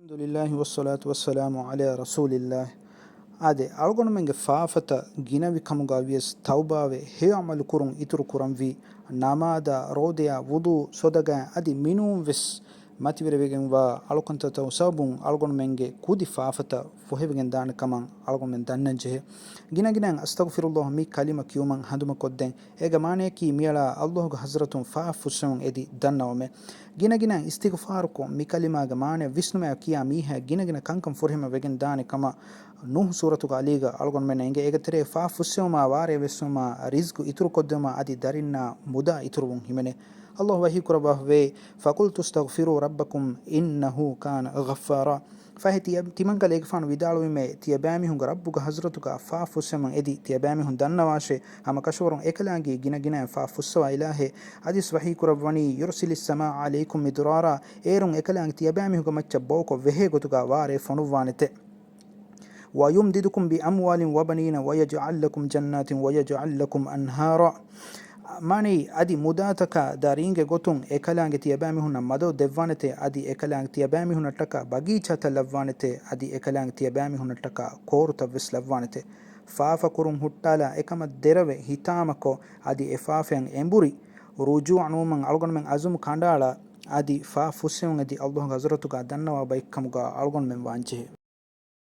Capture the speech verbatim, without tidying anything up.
الحمد لله والصلاة والسلام على رسول الله. އާދެ، އަޅުގަނޑުމެންގެ ފާފަތައް ގިނަވި ކަމުގަ ވިޔަސް ތައުބާވެ ހެޔޮ ޢަމަލު ކުރުން އިތުރު ކުރަންވީ، ނަމާދާ، ރޯދަޔާ، ވުޟޫ، ޞަދަޤާ އަދި މިނޫން ވެސް މަތިވެރިވެގެންވާ އަޅުކަންތައްތައް ސަބަބުން އަޅުގަނޑުމެންގެ ކުދި ފާފަތައް ފޮހެވިގެން ދާނެ ކަމަށް އަޅުގަނޑުމެން ދަންނަން ޖެހޭ. ގިނަގިނައިން އަސްތަޣުފިރުﷲ މި ކަލިމަ ކިޔުމަށް ހަނދުމަކޮށްދެން. އޭގެ މާނަޔަކީ މިއަޅާ ﷲ ގެ ޙަޟްރަތުން ފާފަ ފުއްސެވުން އެދި ދަންނަވަމޭ. ގިނަގިނައިން އިސްތިޣުފާރުކޮށް، މި ކަލިމާގެ މާނަ ވިސްނުމަށް ކިޔާ މީހާ ގިނަގިނަ ކަންކަން ފުރިހަމަ ވެގެން ދާނެ ކަމަށް ނޫޙު ސޫރަތުގެ އަލީގަ އަޅުގަނޑުމެންނަށް އެނގޭ. އޭގެ ތެރޭ ފާފަ ފުއްސެވުމާ، ވާރޭ ވެސްވުމާ، ރިޒްޤު އިތުރުކޮށްދެވުމާ އަދި ދަރިންނާ މުދާ އިތުރުވުން ހިމެނޭ. ﷲ ވަޙީ ކުރައްވާފައިވޭ، فقلت استغفروا ربكم إنه كان غفارا. ފަހެ ތިޔަ-، ތިމަންގަލޭގެފާނު ވިދާޅުވީމޭ، ތިޔަބައިމީހުންގެ ރައްބުގެ ޙަޟްރަތުގަ ފާފަ ފުއްސެވުން އެދި، ތިޔަބައިމީހުން ދަންނަވާށޭ، ހަމަކަށަވަރުން އެކަލާނގީ ގިނަގިނައިން ފާފަ ފުއްސަވާ އިލާހޭ. އަދިސް ވަޙީ ކުރައްވަނީ، يرسل السماء عليكم مدرارا، އޭރުން އެކަލާނގެ ތިޔަބައިމީހުންގެ މައްޗަށް ބޯކޮށް ވެހޭ ގޮތުގަ ވާރޭ ފޮނުއްވާނެތެ. ويمددكم بأموال وبنين ويجعل لكم جنات ويجعل لكم أنهارا. މާނައީ، އަދި މުދާތަކާ ދަރީންގެ ގޮތުން އެކަލާނގެ ތިޔަބައިމީހުންނަށް މަދަދު ދެއްވާނެތޭ، އަދި އެކަލާނގެ ތިޔަބައިމީހުންނަށްޓަކާ ބަގީޗާތައް ލައްވާނެތޭ، އަދި އެކަލާނގެ ތިޔަބައިމީހުންނަށްޓަކާ ކޯރުތައް ވެސް ލައްވާނެތޭ. ފާފަ ކުރުން ހުއްޓާލާ އެކަމަށް ދެރަވެ ހިތާމަކޮށް، އަދި އެ ފާފައިން އެނބުރި، ރުޖޫޢަ ނުވުމަށް އަޅުގަނޑުމެން ޢަޒުމް ކަނޑައަޅާ، އަދި ފާފަ ފުއްސެވުން އެދި ﷲ ގެ ޙަޟްރަތުގަ ދަންނަވާ ބައެއްކަމުގަ އަޅުގަނޑުމެން ވާންޖެހޭ.